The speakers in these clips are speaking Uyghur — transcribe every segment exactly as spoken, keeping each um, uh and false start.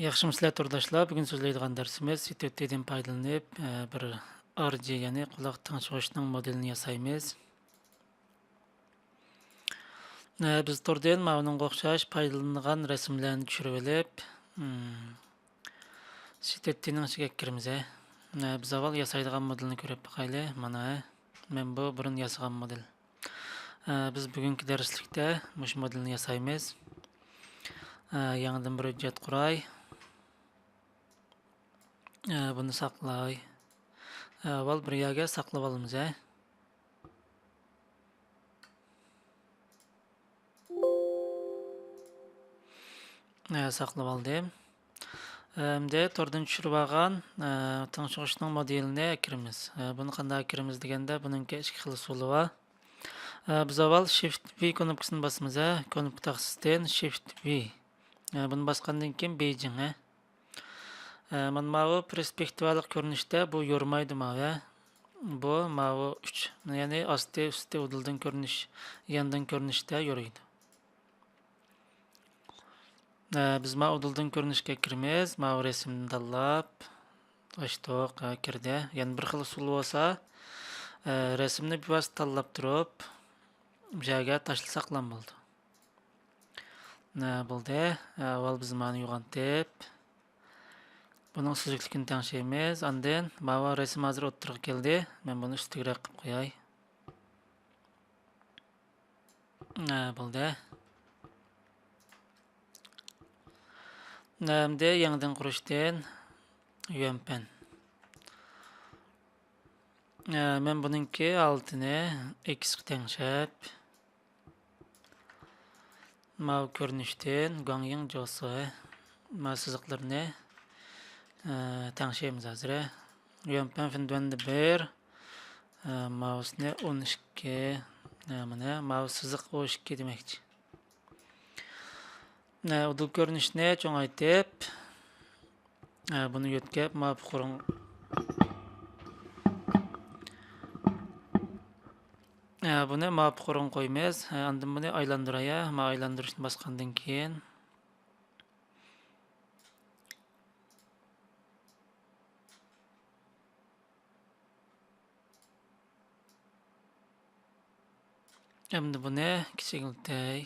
ياخشىمۇسىلەر تورداشلار؟ بۈگۈن سۆزلەيدىغان دەرسىمىز سىتېتتىدىن پايدىلىنىپ، ئە، بىر ئار جى، يەنى قۇلاق تىڭشىغۇچنىڭ مودېلىنى ياسايمىز. ئە، بىز توردىن ماۋۇنىڭغا ئوخشاش پايدىلىنىدىغان رەسىملەرنى چۈشۈرۈۋېلىپ، ئىم، سىتېتتىنىڭ ئىچىگە كىرىمىز. ئە، بىز ئاۋۋال ياسايدىغان مودېلنى كۆرۈپ باقايلى. مانا، مەن بۇ بۇرۇن ياسىغان مودېل. ئە، بىز بۈگۈنكى دەرسلىكتە مۇشۇ مودېلنى ياسايمىز. ئە، يېڭىدىن بىر ھۆججەت قۇراي. ئە، بۇنى ساقلاي. ئە، ئاۋۋال بىر يەرگە ساقلىۋالىمىز، ھە. ئە، ساقلىۋالدىم. ئەمدى توردىن چۈشۈرۈۋالغان، ئە، تىڭشىغۇچنىڭ مودېلىنى ئەكىرىمىز. ئە، بۇنى قانداق ئەكىرىمىز دېگەندە، بۇنىڭكى ئىككى خىل ئۇسۇلى بار. ئە، بىز ئاۋۋال شىفت ۋى كۇنۇپكىسىنى باسىمىز، ھە، كۇنۇپكا تاختىسىدىن شىفت ۋى. ئە، بۇنى باسقاندىن كېيىن بېيجىڭ، ھە. ئە، مانا ماۋۇ پېرسپېكتىۋالىق كۆرۈنۈشتە بۇ يورۇمايدۇ ماۋۇ، ھە. بۇ ماۋۇ ئۈچ، يەنى ئاستى، ئۈستى ئۇدۇلدىن كۆرۈنۈش، ياندىن كۆرۈنۈشتە يورۇيدۇ. ئە، بىز ماۋۇ ئۇدۇلدىن كۆرۈنۈشكە كىرىمىز. ماۋۇ رەسىمنى تاللاپ ئاچتۇق، ھە، كىردى. يەنە بىر خىل ئۇسۇل بولسا، ئە، رەسىمنى بىۋاسىتە تاللاپ تۇرۇپ، بۇ يەرگە تاشلىساقلام بولىدۇ. نە بولدى. ئە، ئاۋۋال بىز مانى يوغانتىپ، بۇنىڭ سۈزۈكلۈكىنى تەڭشەيمىز. ئاندىن ماۋۇ رەسىم ھازىر ئوتتۇرىغا كەلدى. مەن بۇنى ئۈستىگىرەك قىلىپ قوياي. ھە، بولدى. ئەمدى يېڭىدىن قۇرۇشتىن يۈەنپەن. ئە، مەن بۇنىڭكى ھالىتىنى ئېكسقا تەڭشەپ، ماۋۇ كۆرۈنۈشتىن گۇاڭيىڭ جوسۇ، ماۋۇ سىزىقلىرىنى، ئە، تەڭشەيمىز ھازىر. يۈەنپەن فېندۈەندە بىر، ئە، ماۋۇسىنى ئون ئىككى، ئە، مانا ماۋۇ سىزىق ئون ئىككى دېمەكچى. ئە، ئۇدۇل كۆرۈنۈشنى چوڭايتىپ، ئە، بۇنى يۆتكەپ، ماۋۇ پۇقۇرۇڭ-، ئە، بۇنى ماۋۇ پۇقۇرۇڭ قويىمىز. ئە، ئاندىن بۇنى ئايلاندۇراي، ئە، ماۋۇ ئايلاندۇرۇشنى باسقاندىن كېيىن. ئەمدى بۇنى كىچىكلىتەي.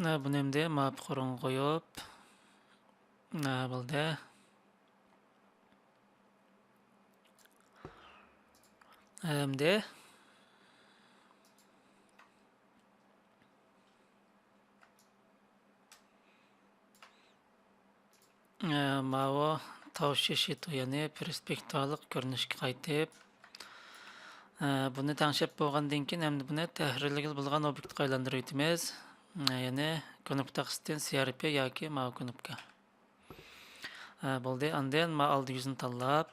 بۇنى ئەمدى ماۋۇ پۇقۇرۇڭغا قويۇپ، بولدى. ئەمدى ئە، ماۋۇ تاۋ شىشىتو، يەنى پېرسپېكتىۋالىق كۆرۈنۈشكە قايتىپ، ئە، بۇنى تەڭشەپ بولغاندىن كېيىن، ئەمدى بۇنى تەھرىرلىگىلى بولىدىغان ئوبيېكتقا ئايلاندۇرۇۋېتىمىز. ئە، يەنى كۇنۇپكا تاختىسىدىن سى ئار پى ياكى ماۋۇ كۇنۇپكا. ئە، بولدى. ئاندىن ماۋۇ ئالدى يۈزىنى تاللاپ،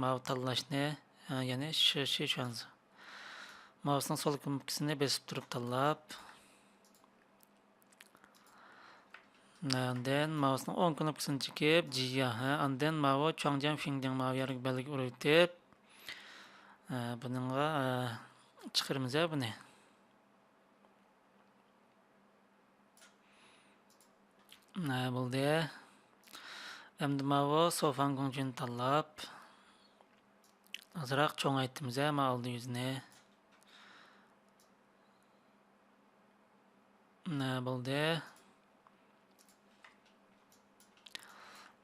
ماۋۇ تاللاشنى، ئە، يەنى شىشى شۈەنزې. ماۋۇسنىڭ سول كۇنۇپكىسىنى بېسىپ تۇرۇپ تاللاپ، ئاندىن ماۋۇسنىڭ ئوڭ كۇنۇپكىسىنى چېكىپ، جىيا، ھە، ئاندىن ماۋۇ چۇاڭجيەن فىڭدىڭ ماۋۇ يەرگە بەلگە ئۇرۇۋېتىپ، ئە، بۇنىڭغا، ئە، چىقىرىمىز، ھە، بۇنى. ھە، بولدى. ئەمدى ماۋۇ سوفاڭ گۇڭجۈنى تاللاپ، ئازراق چوڭايتىمىز، ھە، ماۋۇ ئالدى يۈزىنى. نە بولدى.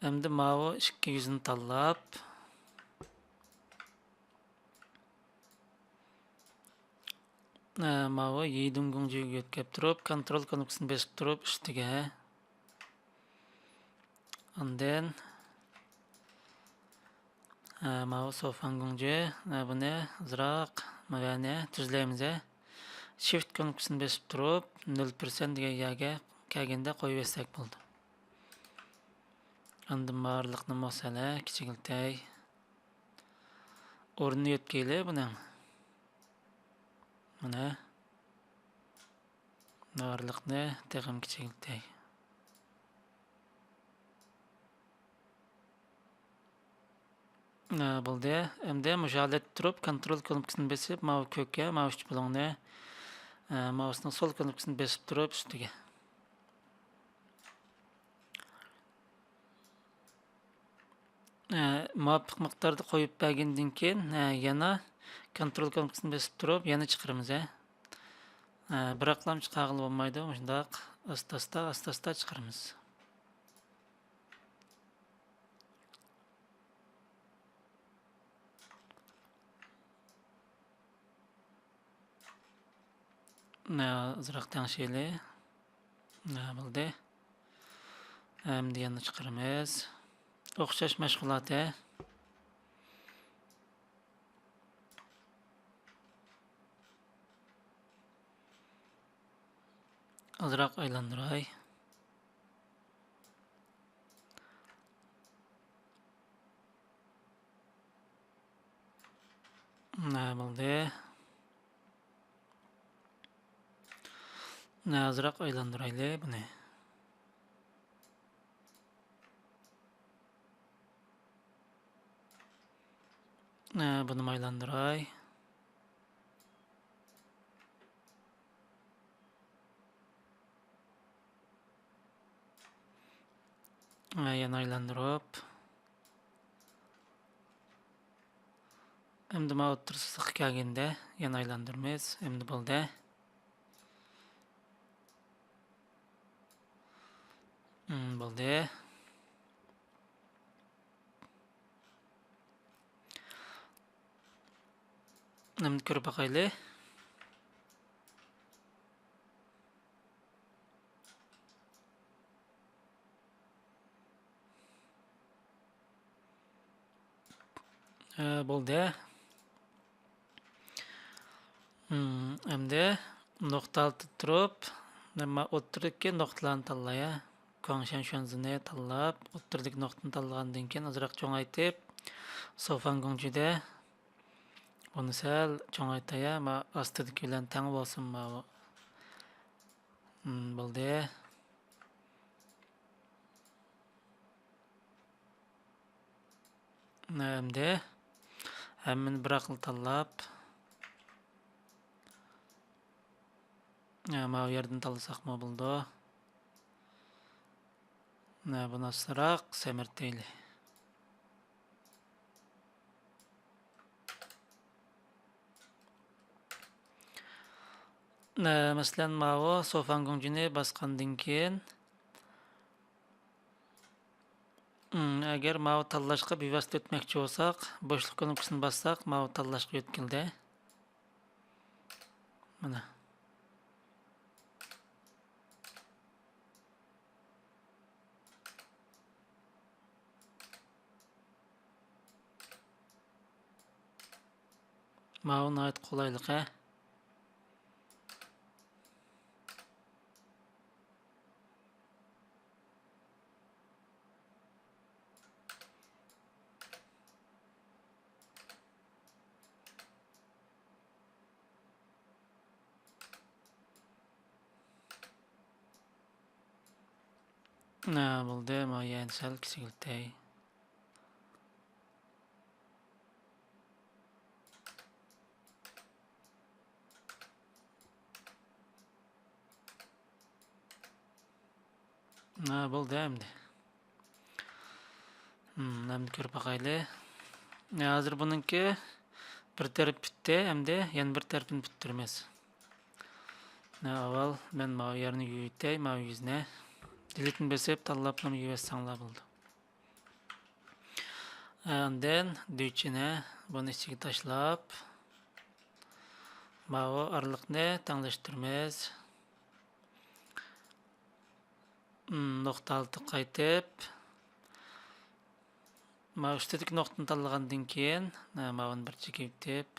ئەمدى ماۋۇ ئىككى يۈزنى تاللاپ، ئە، ماۋۇ يىدۇڭگۇڭجۈگە يۆتكەپ تۇرۇپ، كونترول كۇنۇپكىسىنى بېسىپ تۇرۇپ ئۈستىگە. ئاندىن، ئە، ماۋۇ سوفاڭگۇڭجۈ، ئە، بۇنى ئازراق مەۋەنى تۈزلەيمىز. شىفت كۇنۇپكىسىنى بېسىپ تۇرۇپ، نۆل پىرسەنت دېگەن يەرگە كەلگەندە قويۇۋەتسەك بولىدۇ. ئاندىن ماۋۇ ئارىلىقنى مەسىلەن كىچىكلىتەي. ئورنىنى يۆتكەيلى بۇنىڭ. مانا. ئارىلىقنى تېخىمۇ كىچىكلىتەي. ھە، بولدى. ئەمدى مۇشۇ ھالەتتە تۇرۇپ، كونترول كۇنۇپكىسىنى بېسىپ، ماۋۇ كۆككە، ماۋۇ ئۈچ بۇلۇڭنى، ئە، مائۇسنىڭ سول كۇنۇپكىسىنى بېسىپ تۇرۇپ ئۈستىگە. ئە، مۇۋاپىق مىقداردا قويۇپ بەرگەندىن كېيىن، ئە، يەنە كونترول كۇنۇپكىسىنى بېسىپ تۇرۇپ، يەنە چىقىرىمىز، ھە. ئە، بىراقلام چىقارغىلى بولمايدۇ، مۇشۇنداق ئاستا-ئاستا، ئاستا-ئاستا چىقىرىمىز. نە، ئازراق تەڭشىيلى. نە، بولدى. ئەمدى يەنە چىقىرىمىز. ئوخشاش مەشغۇلات، ھە. ئازراق ئايلاندۇراي. نە، بولدى. نە، ئازراق ئايلاندۇرايلى بۇنى. نە، بۇنىمۇ ئايلاندۇراي. ھە، يەنە ئايلاندۇرۇپ. ئەمدى ماۋۇ ئوتتۇرا سىزىققا كەلگەندە يەنە ئايلاندۇرىمىز. ئەمدى بولدى. ھىم، بولدى. ئەمدى كۆرۈپ باقايلى. ھە، بولدى. ھىم، ئەمدى نۇقتا ئالدىدا تۇرۇپ، نېمە، ئوتتۇرىدىكى نۇقتىلارنى تاللاي، ھە. گۇاڭشەن شۈەنزىنى تاللاپ، ئوتتۇرىدىكى نۇقتىنى تاللىغاندىن كېيىن، ئازراق چوڭايتىپ، سوفاڭ گۇڭجۈدە بۇنى سەل چوڭايتاي، ھە، ما ئاستىدىكى بىلەن تەڭ بولسۇن، ماۋۇ. ھىم، بولدى. ئەمدى ھەممىنى بىراقلا تاللاپ، ماۋۇ يەردىن تاللىساقمۇ بولىدۇ. بۇنى ئازراق سەمرىتەيلى. مەسىلەن، ماۋۇ سوفاڭ گۇڭجىنى باسقاندىن كېيىن، ئەگەر ماۋۇ تاللاشقا بىۋاسىتە ئۆتمەكچى بولساق، بوشلۇق كۇنۇپكىسىنى باسساق، ماۋۇ تاللاشقا يۆتكىلىدۇ. مانا. ماۋۇ ناھايىتى قولايلىق، ھە؟ ھە، بولدى، ماۋۇ يەنە سەل كىچىكلىتەي. ھە، بولدى ئەمدى. ھىم، ئەمدى كۆرۈپ باقايلى. ھە، ھازىر بۇنىڭكى بىر تەرىپى پۈتتى، ئەمدى يەنە بىر تەرىپىنى پۈتتۈرىمىز. ھە، ئاۋۋال مەن ماۋۇ يەرنى يۇيۇۋېتەي، ماۋۇ يۈزنى. دېلىتنى بېسىپ، تاللاپلا يۇيۇۋەتسەڭلار بولىدۇ. ئاندىن دۈيچىنى بۇنى ئىچىگە تاشلاپ، ماۋۇ ئارىلىقنى تەڭلەشتۈرىمىز. نۇقتا ئالدىغا قايتىپ، ماۋۇ ئۈستىدىكى نۇقتىنى تاللىغاندىن كېيىن، ماۋۇنى بىر چېكىۋېتىپ،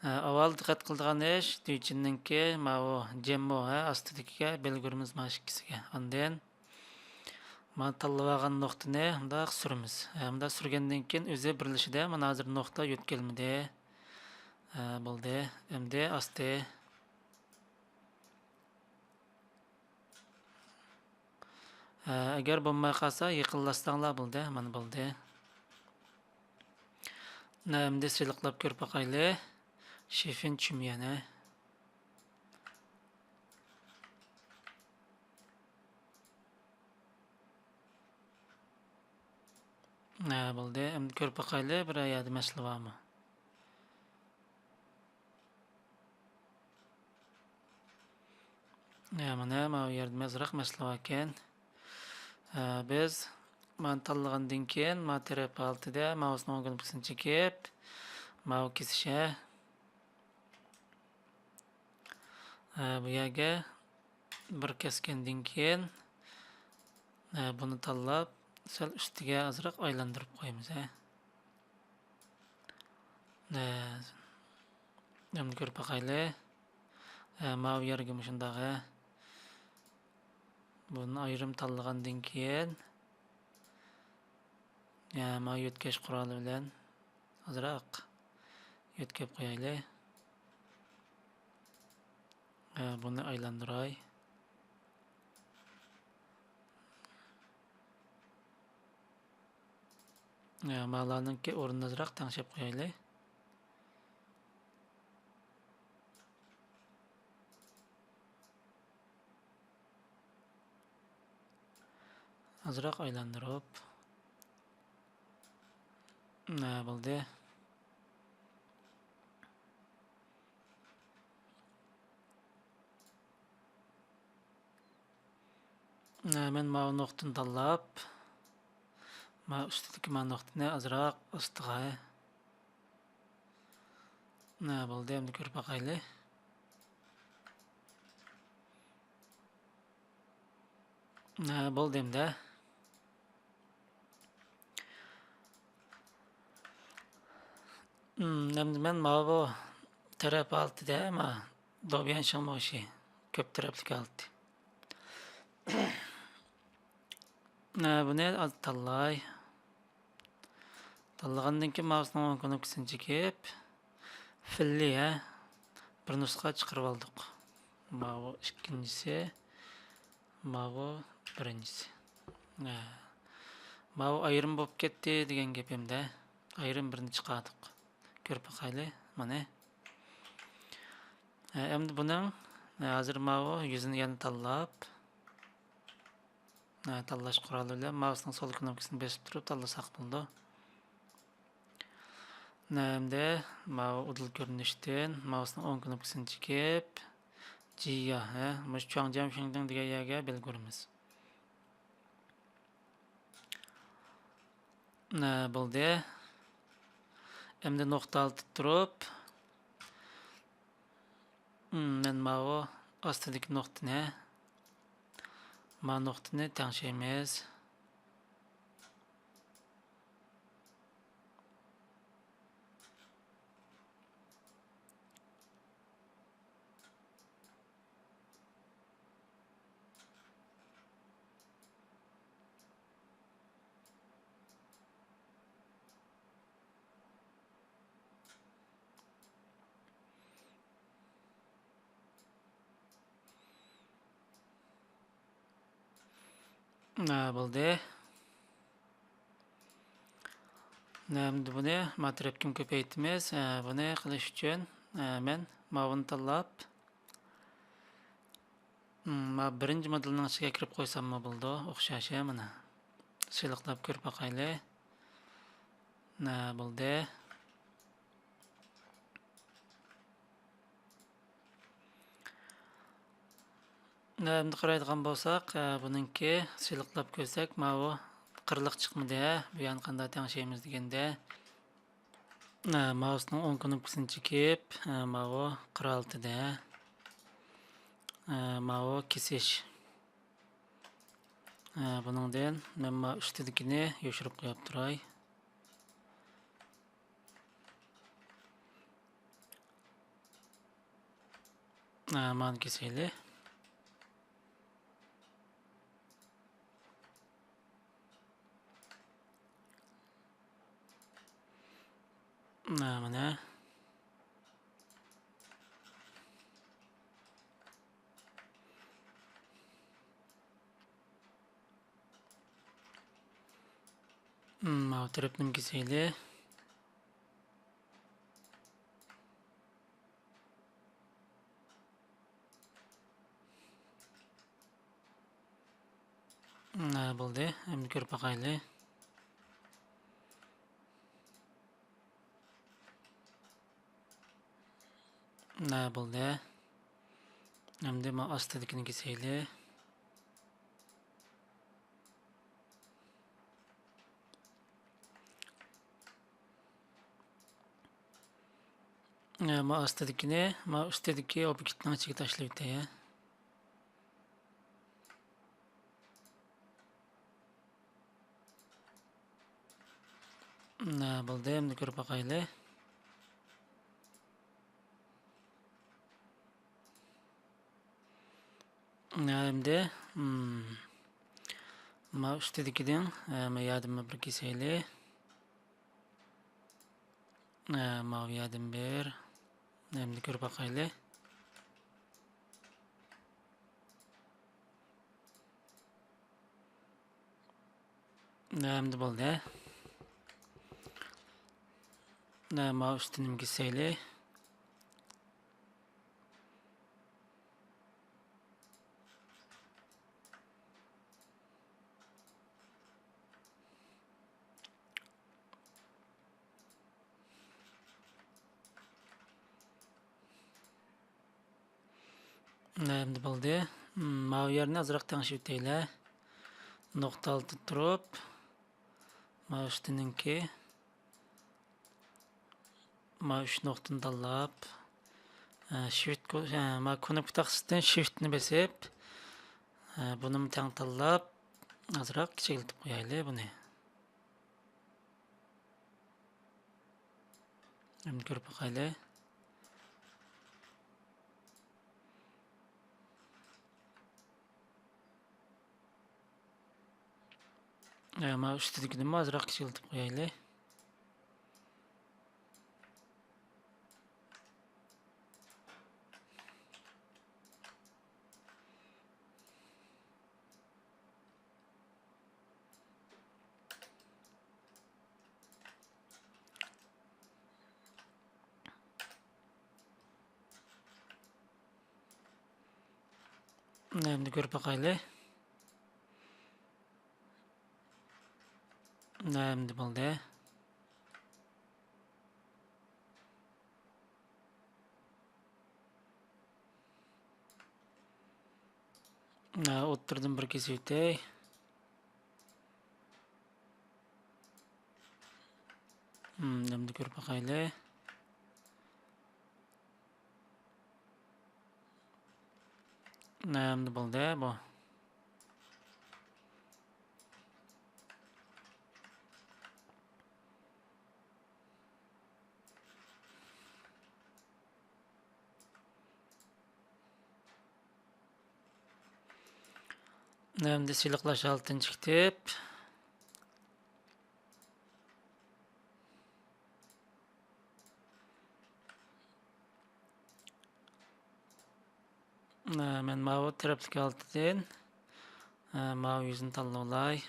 ئاۋۋال دىققەت قىلىدىغان ئىش، دۈيچىننىڭكى ماۋۇ جيەنمو، ھە، ئاستىدىكىگە بىلگۈرىمىز مانا ئىككىسىگە. ئاندىن مانا تاللىۋالغان نۇقتىنى مۇنداق سۈرىمىز. ھە، مۇنداق سۈرگەندىن كېيىن ئۆزى بىرلىشىدۇ. مانا ھازىر نۇقتا يۆتكەلمىدى. ھە، بولدى. ئەمدى ئاستى. ھە، ئەگەر بولماي قالسا، يېقىنلاشساڭلار بولدى. مانا بولدى. ئەمدى سىلىقلاپ كۆرۈپ باقايلى. شىفىن چۈميەنە. ھە، بولدى. ئەمدى كۆرۈپ باقايلى، بىرەر يەردە مەسىلە بارمۇ؟ ھە، مانا، ماۋۇ يەردە ئازراق مەسىلە باركەن. ھە، بىز مانا تاللىغاندىن كېيىن، مانا تەرەپ ھالىتىدە مائۇسنىڭ ئوڭ كۇنۇپكىسىنى چېكىپ، ماۋۇ كېسىش، ھە. ھە، بۇ يەرگە بىر كەسكەندىن كېيىن، ھە، بۇنى تاللاپ، سەل ئۈستىگە ئازراق ئايلاندۇرۇپ قويىمىز، ھە. ھە، ئەمدى كۆرۈپ باقايلى. ھە، ماۋۇ يەرگە مۇشۇنداق، ھە. بۇنى ئايرىم تاللىغاندىن كېيىن، ھە، ماۋۇ يۆتكەش قورالى بىلەن ئازراق يۆتكەپ قويايلى. ھە، بۇنى ئايلاندۇراي. ھە، ماۋۇلارنىڭكى ئورنىنى ئازراق تەڭشەپ قويايلى. ئازراق ئايلاندۇرۇپ. ھە، بولدى. ھە، مەن ماۋۇ نۇقتىنى تاللاپ، ماۋۇ ئۈستىدىكى ماۋۇ نۇقتىنى ئازراق ئاستىغا. ھە، بولدى، ئەمدى كۆرۈپ باقايلى. ھە، بولدى ئەمدى. ھىم، ئەمدى مەن ماۋۇ تەرەپ ھالىتىدە، ما، دوبيەن شىڭمۇشى، كۆپ تەرەپلىك ھالىتى. ھە، بۇنى ئاز تاللاي. تاللىغاندىن كېيىن مائۇسنىڭ ئوڭ كۇنۇپكىسىنى چېكىپ، فىللى، ھە، بىر نۇسخا چىقىرىپ ئالدۇق. ماۋۇ ئىككىنچىسى، ماۋۇ بىرىنچىسى. ھە. ماۋۇ ئايرىم بولۇپ كەتتى دېگەن گېپىمدە، ئايرىم بىرنى چىقاردۇق. كۆرۈپ باقايلى، مانا. ھە، ئەمدى بۇنىڭ، ھە، ھازىر ماۋۇ يۈزىنى يەنە تاللاپ، ھە، تاللاش قورالى بىلەن مائۇسنىڭ سول كۇنۇپكىسىنى بېسىپ تۇرۇپ تاللىساق بولىدۇ. ھە، ئەمدى ماۋۇ ئۇدۇل كۆرۈنۈشتىن مائۇسنىڭ ئوڭ كۇنۇپكىسىنى چېكىپ، جىيا، ھە، مۇشۇ چۇاڭجياڭ شىڭدىڭ دېگەن يەرگە بەلگە ئۇرىمىز. ھە، بولدى. ئەمدى نۇقتا ھالىتىدە تۇرۇپ، مم، مەن ماۋۇ ئاستىدىكى نۇقتىنى، ما نۇقتىنى تەڭشەيمىز. ھە، بولدى. ئەمدى بۇنى ما تەرەپكىمۇ كۆپەيتىمىز. ھە، بۇنى قىلىش ئۈچۈن، ھە، مەن ماۋۇنى تاللاپ، ھىم، ما بىرىنچى مودېلنىڭ ئىچىگە كىرىپ قويساممۇ بولىدۇ. ئوخشاش، ھە، مانا. سىلىقلاپ كۆرۈپ باقايلى. ھە، بولدى. ئەمدى قارايدىغان بولساق، ئە، بۇنىڭكى سىلىقلاپ كۆرسەك، ماۋۇ قىرلىق چىقمىدى، ھە؟ بۇ يەرنى قانداق تەڭشەيمىز دېگەندە، ئە، مائۇسنىڭ ئوڭ كۇنۇپكىسىنى چېكىپ، ئە، ماۋۇ قىر ھالىتىدە، ئە، ماۋۇ كېسىش. ئە، بۇنىڭدىن مەن ماۋۇ ئۈستىدىكىنى يوشۇرۇپ قويۇپ تۇراي. ئە، مانا كېسەيلى. ئە، مانا. ماۋۇ تەرەپنىمۇ كېسەيلى. بولدى. ئەمدى كۆرۈپ باقايلى. نە بولدى. ئەمدى ما ئاستىدىكىنى كېسەيلى. ئە، ما ئاستىدىكىنى، ما ئۈستىدىكى ئوبيېكتنىڭ ئىچىگە تاشلىۋېتەي. نە بولدى، ئەمدى كۆرۈپ باقايلى. نە ئەمدى، مم، ما ئۈستىدىكىدىن، ئە، ما يەردىن بىر كېسەيلى. ئە، ماۋۇ يەردىن بىر. ئەمدى كۆرۈپ باقايلى. ئەمدى بولدى. ماۋۇ ئۈستىنىمۇ كېسەيلى. ئەمدى بولدى. ماۋۇ يەرنى ئازراق تەڭشىۋېتەيلى. نۇقتا ئالدىدا تۇرۇپ، ماۋۇ ئۈستىنىڭكى، ماۋۇ ئۈچ نۇقتىنى تاللاپ، ئە، شىفت كو-، ئە، ماۋۇ كۇنۇپكا تاختىسىدىن شىفتنى بېسىپ، ئە، بۇنىمۇ تەڭ تاللاپ، ئازراق كىچىكلىتىپ قويايلى بۇنى. ئەمدى كۆرۈپ باقايلى. ئە، ماۋۇ ئۈستىدىكىنىمۇ ئازراق كىچىكلىتىپ قويايلى. ئەمدى كۆرۈپ باقايلى. ئەمدى بولدى. ئوتتۇرىدىن بىر كېسىۋېتەي. ئەمدى كۆرۈپ باقايلى. ئەمدى بولدى بۇ. ئەمدى سىلىقلاش ھالىتىنى چىقىتىپ، مەن ماۋۇ تەرەپلىك ھالىتىدىن ماۋۇ يۈزنى تاللىۋالاي.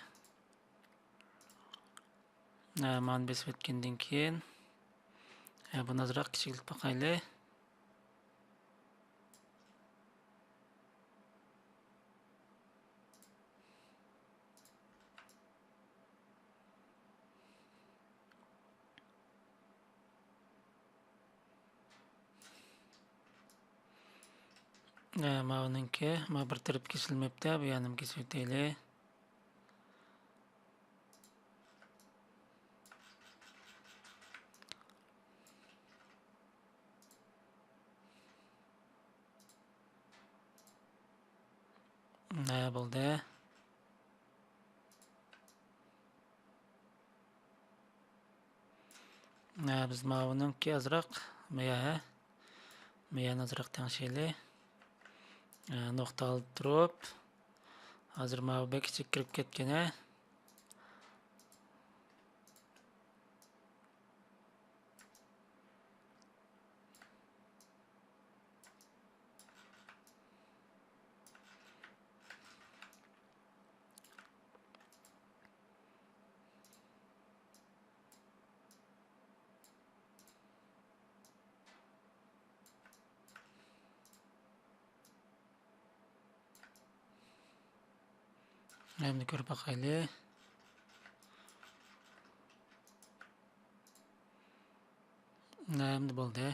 مانا بېسىپ ئۆتكەندىن كېيىن، بۇنى ئازراق كىچىكلىتىپ باقايلى. ماۋۇنىڭكى، ماۋۇ بىر تەرىپى كېسىلمەپتۇ، بۇ يەرنىمۇ كېسىۋېتەيلى. نە بولدى؟ نە، بىز ماۋۇنىڭكى ئازراق، مىيە، ھە؟ مىيەنى ئازراق تەڭشەيلى. نۇقتا ئالدى تۇرۇپ، ھازىر ماۋۇ بەك كىچىك كىرىپ كەتكەن، ھە؟ ئەمدى كۆرۈپ باقايلى. ئەمدى بولدى.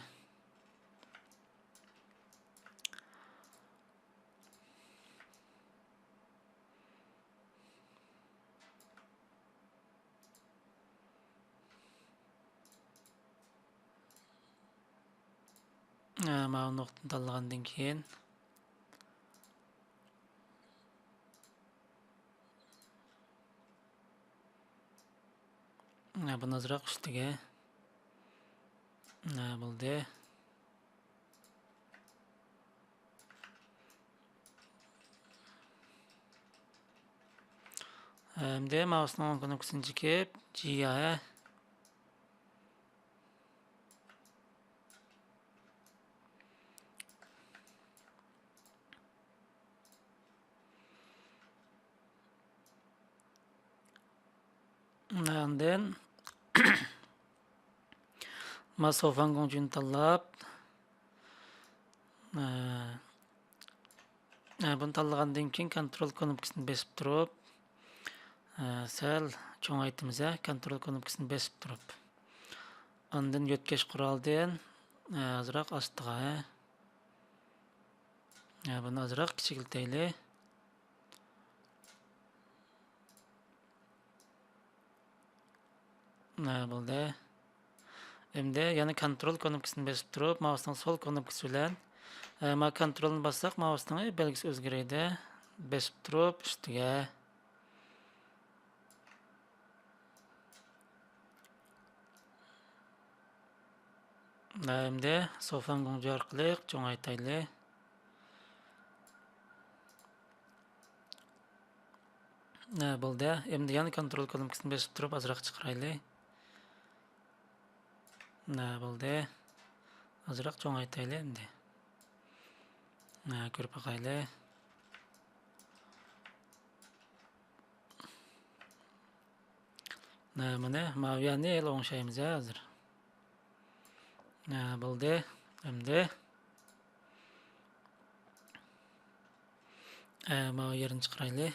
ئە، ماۋۇ نۇقتىنى تاللىغاندىن كېيىن، ئە، بۇنى ئازراق ئۈستىگە. ئە، بولدى. ئەمدى ماۋۇسنىڭ ئوڭ كنوپكىسىنى چېكىپ، جىيا. ئاندىن ما سوفاڭ گۇڭجۈنى تاللاپ، ئە، ئە، بۇنى تاللىغاندىن كېيىن كونترول كۇنۇپكىسىنى بېسىپ تۇرۇپ، ئە، سەل چوڭايتىمىز، ئە، كونترول كۇنۇپكىسىنى بېسىپ تۇرۇپ. ئاندىن يۆتكەش قورالىدىن، ئە، ئازراق ئاستىغا، ئە. ئە، بۇنى ئازراق كىچىكلىتەيلى. ھە، بولدى. ئەمدى يەنە كونترول كۇنۇپكىسىنى بېسىپ تۇرۇپ، ماۋۇسنىڭ سول كۇنۇپكىسى بىلەن، ئە، ما كونترولنى باسساق، ماۋۇسنىڭ بەلگىسى ئۆزگىرىدۇ. بېسىپ تۇرۇپ، ئۈستىگە. ئەمدى سوفاڭ گۇڭجى ئارقىلىق چوڭايتايلى. ھە، بولدى. ئەمدى يەنە كونترول كۇنۇپكىسىنى بېسىپ تۇرۇپ ئازراق چىقىرايلى. ھە، بولدى. ئازراق چوڭايتايلى ئەمدى. ھە، كۆرۈپ باقايلى. ھە، مانا ماۋۇ يەرنى ھېلى ئوڭشايمىز ھە ھازىر. ھە، بولدى. ئەمدى، ھە، ماۋۇ يەرنى چىقىرايلى.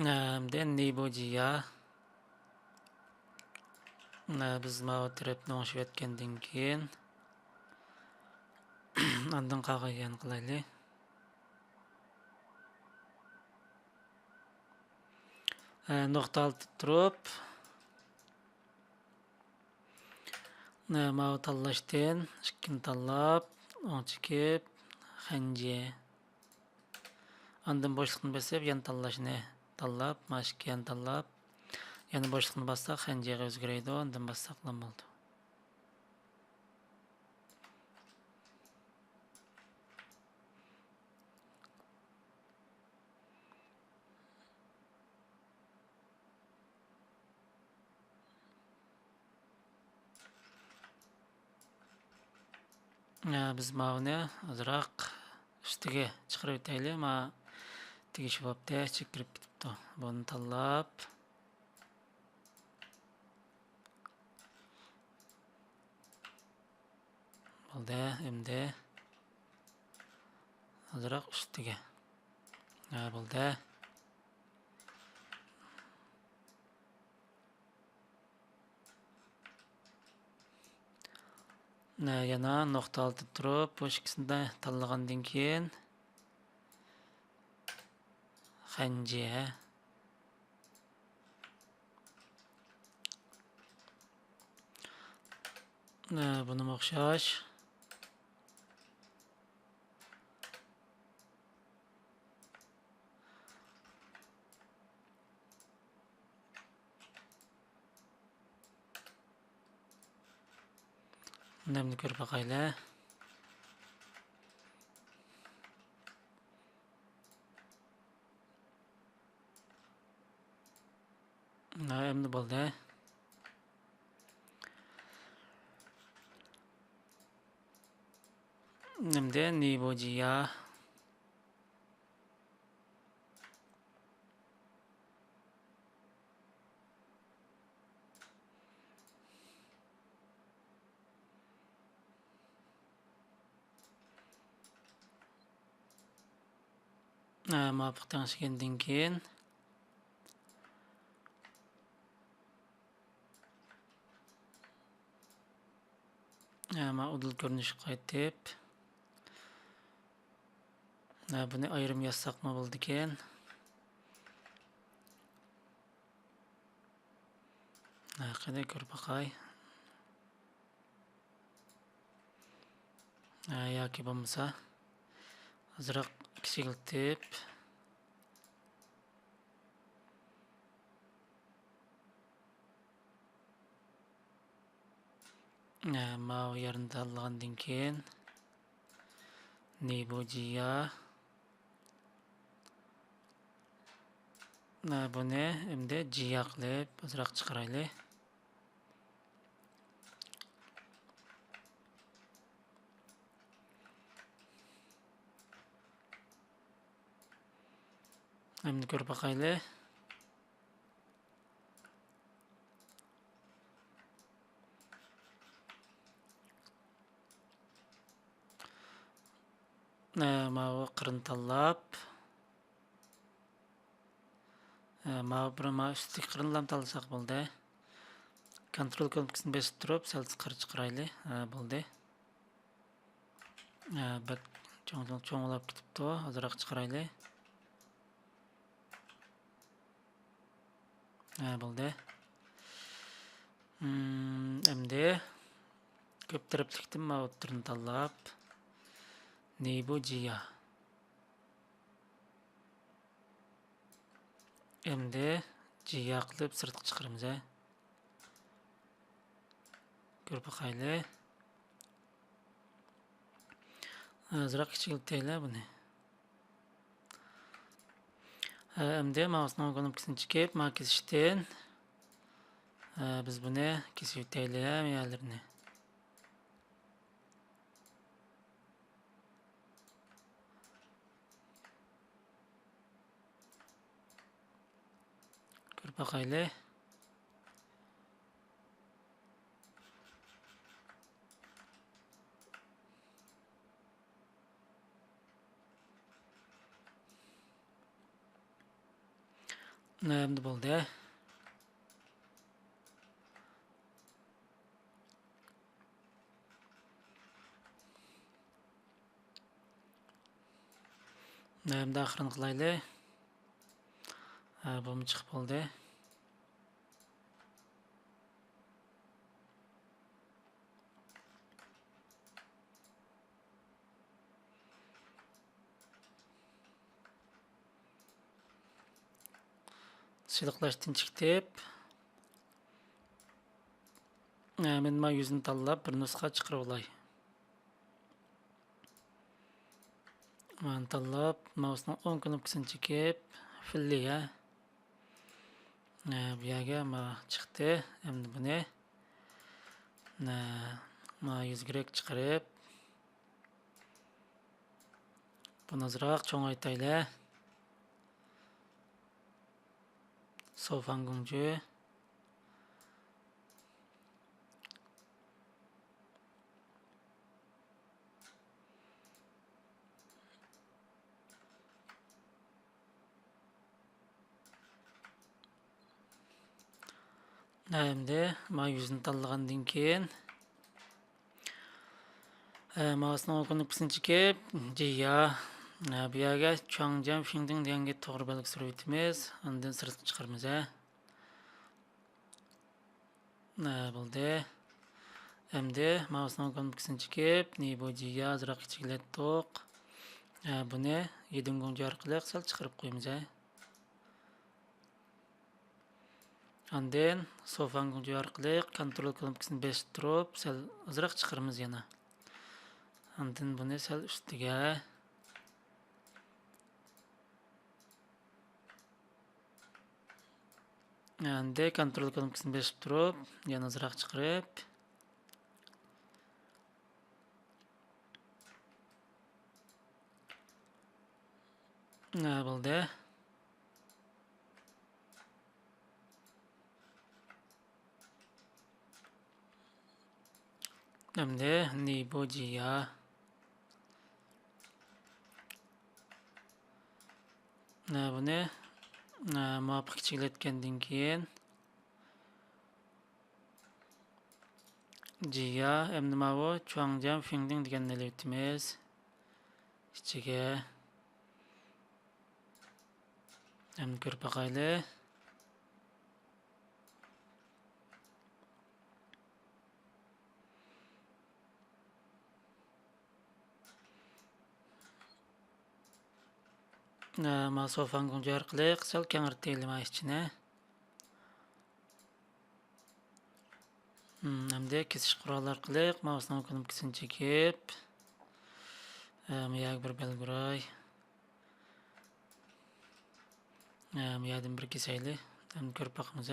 ھە، ئەمدى نىبۇجىيا. ھە، بىز ماۋۇ تەرەپنى ئوڭشىۋەتكەندىن كېيىن، ئاندىن قالغان يەرنى قىلايلى. ھە، نۇقتا ئالدىدا تۇرۇپ، ھە، ماۋۇ تاللاشتىن ئىككىنى تاللاپ، ئوڭ چېكىپ، خەنجى. ئاندىن بوشلۇقنى بېسىپ، يەنە تاللاشنى تاللاپ، مانا ئىككى يەنە تاللاپ، يەنە بوشلۇقنى باسساق، خەنجىگە ئۆزگىرىدۇ، ئاندىن باسساقلا بولىدۇ. ھە، بىز ماۋۇنى ئازراق ئۈستىگە چىقىرىۋېتەيلى. ما تېگىشى بوپتۇ، چىقىرىپ كېتىپتۇ. بۇنى تاللاپ. بولدى، ئەمدى ئازراق ئۈستىگە. ھە، بولدى. ھە، يەنە نۇقتا ئالدىدا تۇرۇپ، بۇ ئىككىسىنى تاللىغاندىن كېيىن، خەنجى، ھە. ھە، بۇنىمۇ ئوخشاش. نېمىنى كۆرۈپ باقايلى. ھە، ئەمدى بولدى. ئەمدى نىبۇجىيا. ئە، مۇۋاپىق تەڭشىگەندىن كېيىن، ئە، مانا ئۇدۇل كۆرۈنۈشكە قايتىپ، ئە، بۇنى ئايرىم يازساقمۇ بولىدىكەن. ئە، قېنى كۆرۈپ باقاي. ئە، ياكى بولمىسا ئازراق كىچىكلىتىپ، ئە، ماۋۇ يەرنى تاللىغاندىن كېيىن، نىبۇجىيا. ئە، بۇنى ئەمدى جىيا قىلىپ ئازراق چىقىرايلى. ئەمدى كۆرۈپ باقايلى. ئە، ماۋۇ قىرنى تاللاپ، ئە، ماۋۇ بىر، ماۋۇ ئۈستىدىكى قىرنىلا تاللىساق بولدى. كونترول كۇنۇپكىسىنى بېسىپ تۇرۇپ، سەل تىزقىرى چىقىرايلى. ئە، بولدى. ئە، بەك چوڭ، چوڭ، چوڭلاپ كېتىپتۇ. ئازراق چىقىرايلى. ھە، بولدى. مم، ئەمدى كۆپ تەرەپلىكتىن ماۋۇ ئوتتۇرىنى تاللاپ، نىبۇ جىيا. ئەمدى جىيا قىلىپ سىرتقا چىقىرىمىز، ھە. كۆرۈپ باقايلى. ئازراق كىچىكلىتەيلى بۇنى. ھە، ئەمدى ماۋۇسنىڭ كۇنۇپكىسىنى چېكىپ، مانا كېسىشتىن، ھە، بىز بۇنى كېسىۋېتەيلى، ھەممە يەرلىرىنى. كۆرۈپ باقايلى. ئەمدى بولدى. ئەمدى ئاخىرىنى قىلايلى. ھە، بۇمۇ چىقىپ بولدى. سىلىقلاشتىن چىقىپ، ئە، مەن مانا يۈزنى تاللاپ، بىر نۇسخا چىقىرىۋالاي. مانا تاللاپ، ماۋۇسنىڭ ئوڭ كۇنۇپكىسىنى چېكىپ، فىللىگە. ئە، بۇ يەرگە مانا چىقتى. ئەمدى بۇنى، ئە، مانا يۈزگىرەك چىقىرىپ، بۇنى ئازراق چوڭايتايلى. سوفاڭ گۇڭجۈ. ئەمدى مانا يۈزنى تاللىغاندىن كېيىن، ئە، ماۋۇسنىڭ ئوڭ كۇنۇپكىسىنى چېكىپ، جىيا، ئە، بۇ يەرگە چۇاڭجيەن فىڭدىڭ دېگەنگە توغرا بەلگە سۈرۈۋېتىمىز. ئاندىن سىرتقا چىقىرىمىز، ھە. ئە، بولدى. ئەمدى ماۋۇسنىڭ كۇنۇپكىسىنى چېكىپ، نىبۇ جىيا ئازراق كىچىكلەتتۇق. ئە، بۇنى يىدىڭ گۇڭجى ئارقىلىق سەل چىقىرىپ قويىمىز، ھە. ئاندىن سوفاڭ گۇڭجى ئارقىلىق كونترول كۇنۇپكىسىنى بېسىپ تۇرۇپ، سەل ئازراق چىقىرىمىز يەنە. ئاندىن بۇنى سەل ئۈستىگە. ئەمدى كونترول كۇنۇپكىسىنى بېسىپ تۇرۇپ، يەنە ئازراق چىقىرىپ. ھە، بولدى. ئەمدى نىبۇ جىيا. بۇنى، ئە، مۇۋاپىق كىچىكلەتكەندىن كېيىن، جىيا، ئەمدى ماۋۇ چۇاڭجيەن فىڭدىڭ دېگەننى ئېلىۋېتىمىز ئىچىگە. ئەمدى كۆرۈپ باقايلى. ئە، ما سوفان گۇڭجى ئارقىلىق سەل كەڭرىتەيلى ما ئىچىنى. ئەمدى كېسىش قورالى ئارقىلىق مائۇسنىڭ كۇنۇپكىسىنى چېكىپ، ئە، ما يەرگە بىر بەلگە ئۇراي. ئە، ما يەردىن بىر كېسەيلى. ئەمدى كۆرۈپ باقىمىز.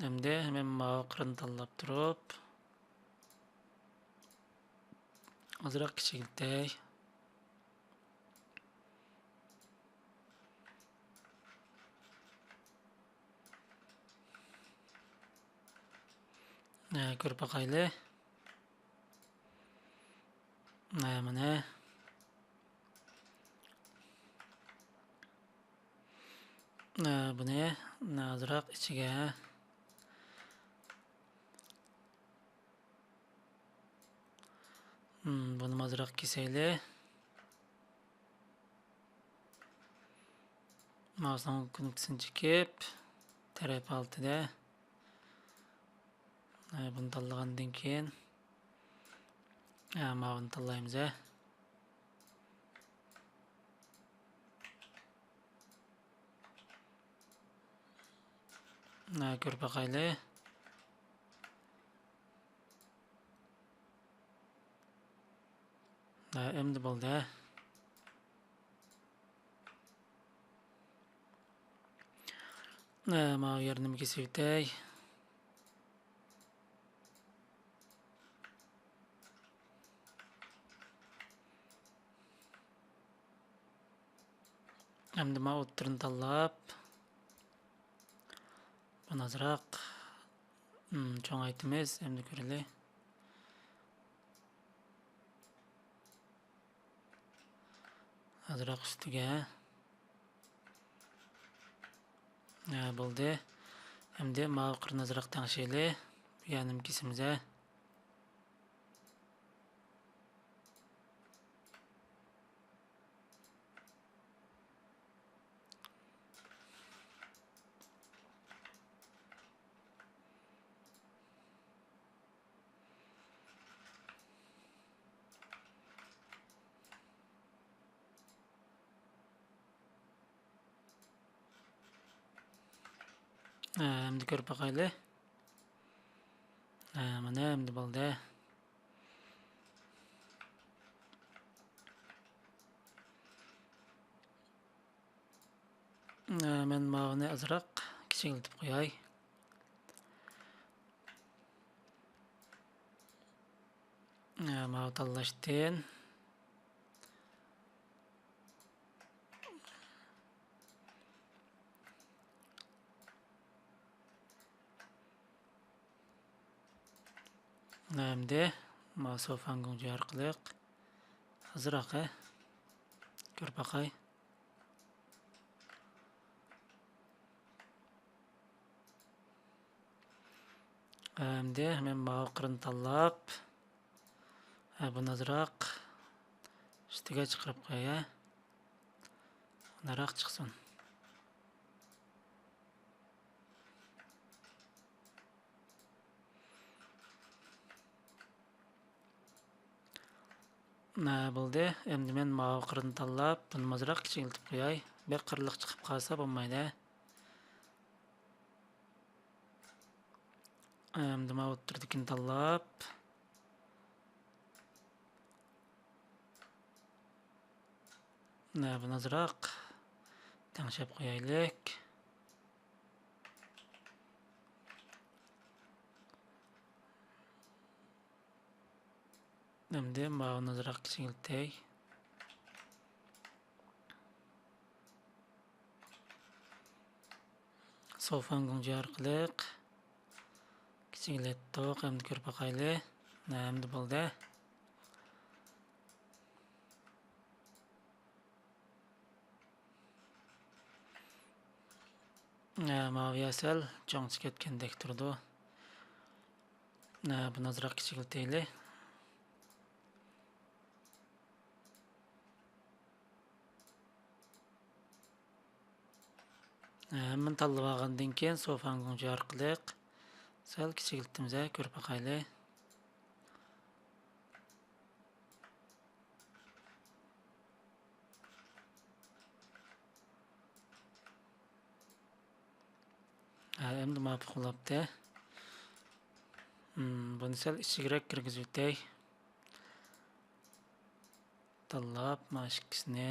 ئەمدى مەن ماۋۇ قىرنى تاللاپ تۇرۇپ، ئازراق كىچىكلىتەي. ئە، كۆرۈپ باقايلى. ئە، مانا. ئە، بۇنى ئازراق ئىچىگە. بۇنى ئازراق كېسەيلى. مائۇسنىڭ كۇنۇپكىسىنى چېكىپ، تەرەپ ھالىتىدە. ئە، بۇنى تاللىغاندىن كېيىن، ئە، ماۋۇنى تاللايمىز، ئە. ئە، كۆرۈپ باقايلى. ئە، ئەمدى بولدى. ئە، ماۋۇ يەرنىمۇ كېسىۋېتەي. ئەمدى ما ئوتتۇرىنى تاللاپ، بۇنى ئازراق، ئم، چوڭايتىمىز. ئەمدى كۆرەيلى. ئازراق ئۈستىگە. ھە، بولدى. ئەمدى ماۋۇ قىرنى ئازراق تەڭشەيلى. بۇ يەرنىمۇ كېسىمىز، ھە. ھە، ئەمدى كۆرۈپ باقايلى. ھە، مانا ئەمدى بولدى. ھە، مەن ماۋۇنى ئازراق كىچىكلىتىپ قوياي. ھە، ماۋۇ تاللاشتىن. ئەمدى ماۋۇ سوفان گۇڭجى ئارقىلىق ئازراق، ھە، كۆرۈپ باقاي. ئەمدى مەن ماۋۇ قىرنى تاللاپ، ھە، بۇنى ئازراق ئۈستىگە چىقىرىپ قوياي، ھە. ناراق چىقسۇن. نە بولدى. ئەمدى مەن ماۋۇ قىرنى تاللاپ، بۇنى ئازراق كىچىكلىتىپ قوياي. بەك قىرلىق چىقىپ قالسا بولمايدۇ. ئەمدى ماۋۇ ئوتتۇرىدىكىنى تاللاپ، نە بۇنى ئازراق تەڭشەپ قويايلىك. ئەمدى ماۋۇنى ئازراق كىچىكلىتەي. سوفان گۇڭجى ئارقىلىق كىچىكلەتتۇق. ئەمدى كۆرۈپ باقايلى. نە، ئەمدى بولدى. ئە، ماۋۇ يەر سەل چوڭچە كەتكەندەك تۇرىدۇ. ئە، بۇنى ئازراق كىچىكلىتەيلى. ئە، ھەممىنى تاللىۋالغاندىن كېيىن، سوفاڭگۇڭجى ئارقىلىق سەل كىچىكلىتىمىز، ھە، كۆرۈپ باقايلى. ھە، ئەمدى مۇۋاپىق بولاپتۇ. ھىم، بۇنى سەل ئىچىگىرەك كىرگۈزۈۋېتەي. تاللاپ، مانا شۇ ئىككىسىنى.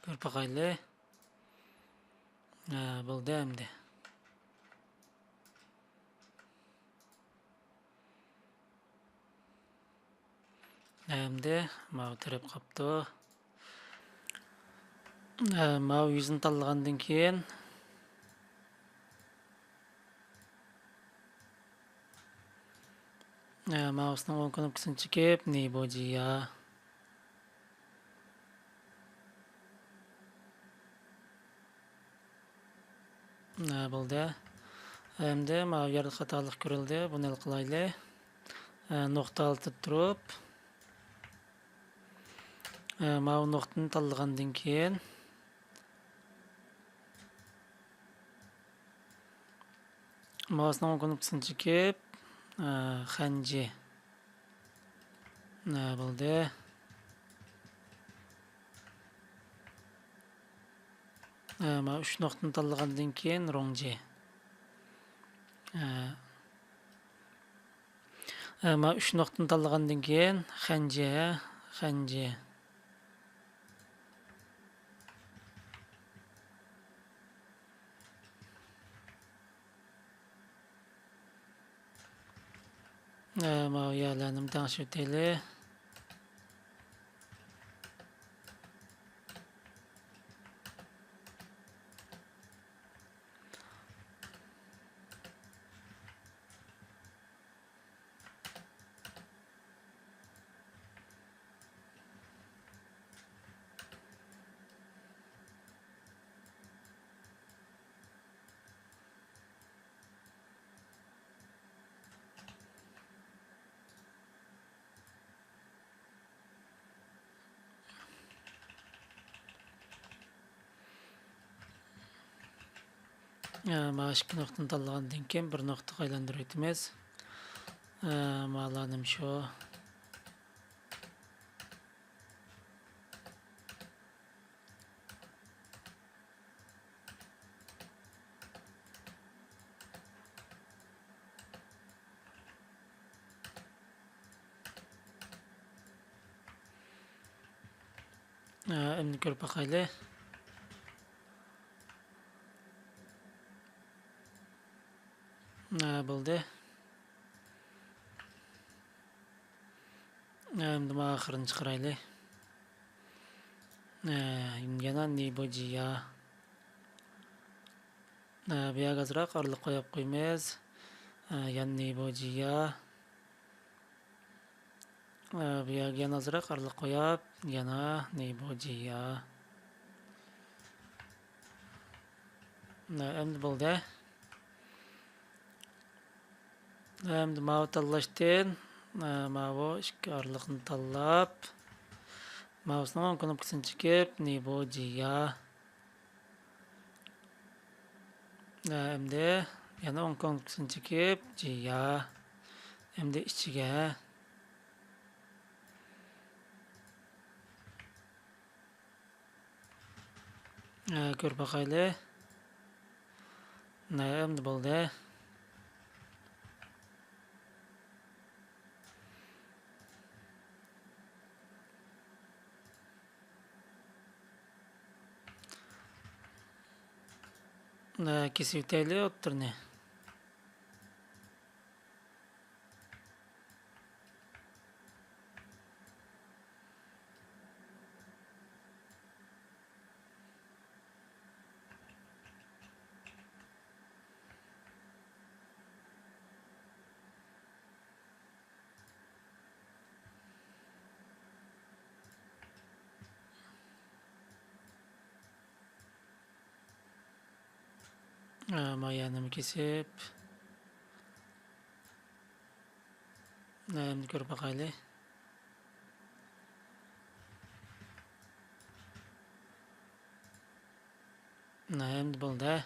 كۆرۈپ باقايلى. ھە، بولدى ئەمدى. ئەمدى ماۋۇ تەرەپ قاپتۇ. ھە، ماۋۇ يۈزنى تاللىغاندىن كېيىن، ئە، مائۇسنىڭ ئوڭ كۇنۇپكىسىنى چېكىپ، نىبۇجيا. ئە، بولدى. ئەمدى ماۋۇ يەردە خاتالىق كۆرۈلدى. بۇنى ھەل قىلايلى. ئە، نۇقتا ھالىتىدە تۇرۇپ، ئە، ماۋۇ نۇقتىنى تاللىغاندىن كېيىن، مائۇسنىڭ ئوڭ كۇنۇپكىسىنى چېكىپ، ئە، خەنجى. ئە، بولدى. ئە، مانا ئۈچ نۇقتىنى تاللىغاندىن كېيىن، رۇڭجى. ئە، ئە، مانا ئۈچ نۇقتىنى تاللىغاندىن كېيىن، خەنجى، خەنجى. ئە، ماۋۇ يەرلەرنىمۇ تەڭشىۋېتەيلى. ئە، مانا ئىككى نۇقتىنى تاللىغاندىن كېيىن، بىر نۇقتىغا ئايلاندۇرۇۋېتىمىز. ئە، مانا شۇ. ئە، ئەمدى كۆرۈپ باقايلى. ئە، بولدى. ئەمدى مانا ئاخىرىنى چىقىرايلى. ئە، يەنە نىبۇجيا. ئە، بۇ يەرگە ئازراق ئارىلىق قويۇپ قويىمىز. ئە، يەنە نىبۇجيا. ئە، بۇ يەرگە يەنە ئازراق ئارىلىق قويۇپ، يەنە نىبۇجيا. ئە، ئەمدى بولدى. ئەمدى ماۋۇ تاللاشتىن، ئە، ماۋۇ ئىككى ئارىلىقنى تاللاپ، مائۇسنىڭ ئوڭ كۇنۇپكىسىنى چېكىپ، نىبۇجيا. ئە، ئەمدى يەنە ئوڭ كۇنۇپكىسىنى چېكىپ، جيا. ئەمدى ئىچىگە. ئە، كۆرۈپ باقايلى. ئە، ئەمدى بولدى. ئە، كېسىۋېتەيلى ئوتتۇرىنى. ئە، مايانىمۇ كېسىپ. ئە، ئەمدى كۆرۈپ باقايلى. ئە، ئەمدى بولدى.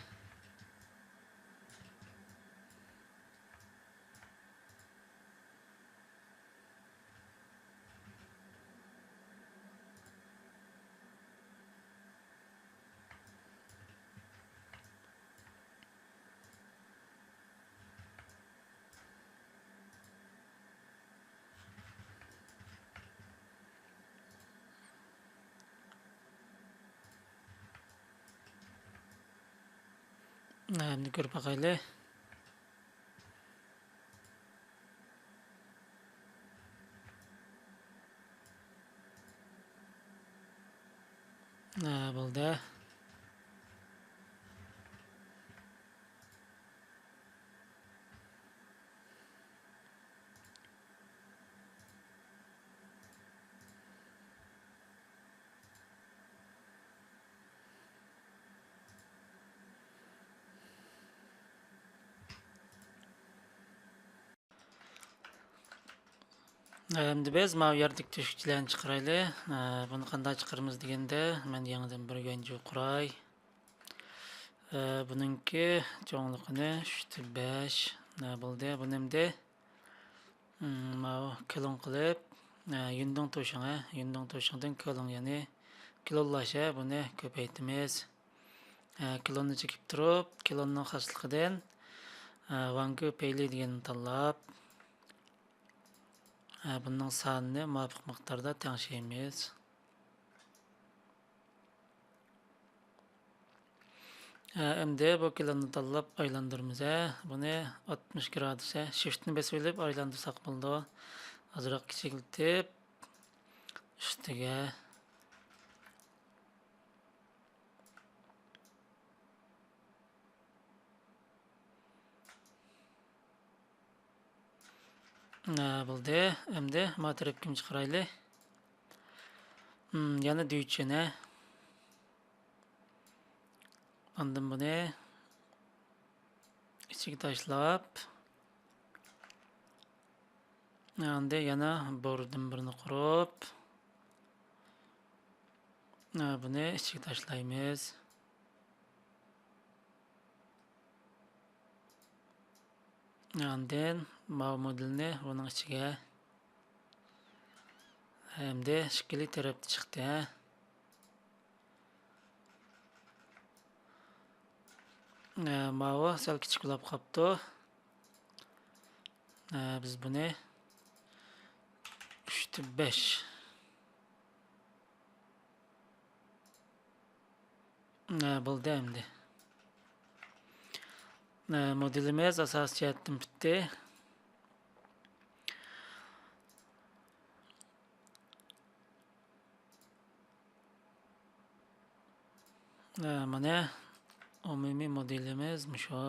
ئەمدى كۆرۈپ باقايلى. ھە، بولدى. ئەمدى بىز ماۋۇ يەردىكى تۆشۈكچىلەرنى چىقىرايلى. ئە، بۇنى قانداق چىقىرىمىز دېگەندە، مەن يېڭىدىن بىر يۈەنجۇ قۇراي. ئە، بۇنىڭكى چوڭلۇقىنى ئۈچتە بەش. ئە، بولدى. بۇنى ئەمدى، ئىم، ماۋۇ كلون قىلىپ، ئە، يۈندۇڭ توشۇڭ، ئە، يۈندۇڭ توشۇڭدىن كلون، يەنى كلونلاش، ئە، بۇنى كۆپەيتىمىز. ئە، كلوننى چېكىپ تۇرۇپ، كلوننىڭ خاسلىقىدىن، ئە، ۋاڭگۇ پەيلى دېگەننى تاللاپ، ئە، بۇنىڭ سانىنى مۇۋاپىق مىقداردا تەڭشەيمىز. ئە، ئەمدى بۇ كلوننى تاللاپ ئايلاندۇرىمىز، ئە. بۇنى ئاتمىش گرادۇس، ئە، شىفتنى بېسىۋېلىپ ئايلاندۇرساق بولىدۇ. ئازراق كىچىكلىتىپ، ئۈستىگە. ھە، بولدى. ئەمدى ما تەرەپكىمۇ چىقىرايلى. ھىم، يەنە دۈيچىنى. ئاندىن بۇنى ئىچىگە تاشلاپ، ئاندىن يەنە بوردىن بىرنى قۇرۇپ، بۇنى ئىچىگە تاشلايمىز. ئاندىن ماۋۇ مودېلنى بۇنىڭ ئىچىگە. ئەمدى ئىككىلى تەرەپتە چىقتى، ھە. ئە، ماۋۇ سەل كىچىك بولۇپ قاپتۇ. ئە، بىز بۇنى ئۈچتە بەش. ئە، بولدى ئەمدى. ئە، مودېلىمىز ئاساسىي جەھەتتىن پۈتتى. ئە، مانا ئومۇمىي مودېلىمىز مۇشۇ.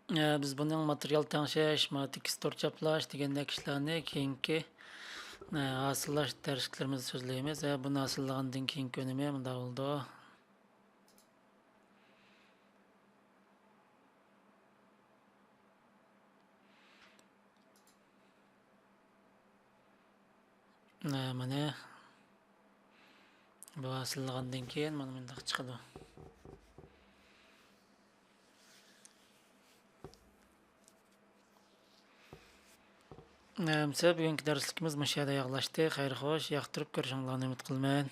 ئە، بىز بۇنىڭ ماتېرىيال تەڭشەش، ما تېكىستۇر چاپلاش دېگەندەك ئىشلارنى كېيىنكى، ئە، ھاسىللاش دەرسلىكلىرىمىزدە سۆزلەيمىز. ئە، بۇنى ھاسىللىغاندىن كېيىنكى ئۈنۈمى مۇنداق بولىدۇ. ئە، مانا بۇ ھاسىللىغاندىن كېيىن مانا مۇنداق چىقىدۇ. ئەمسە بۈگۈنكى دەرسلىكىمىز مۇشۇ يەردە ئاياغلاشتى. خەير خوش، ياقتۇرۇپ كۆرۈشۈڭلارنى ئۈمىد قىلىمەن.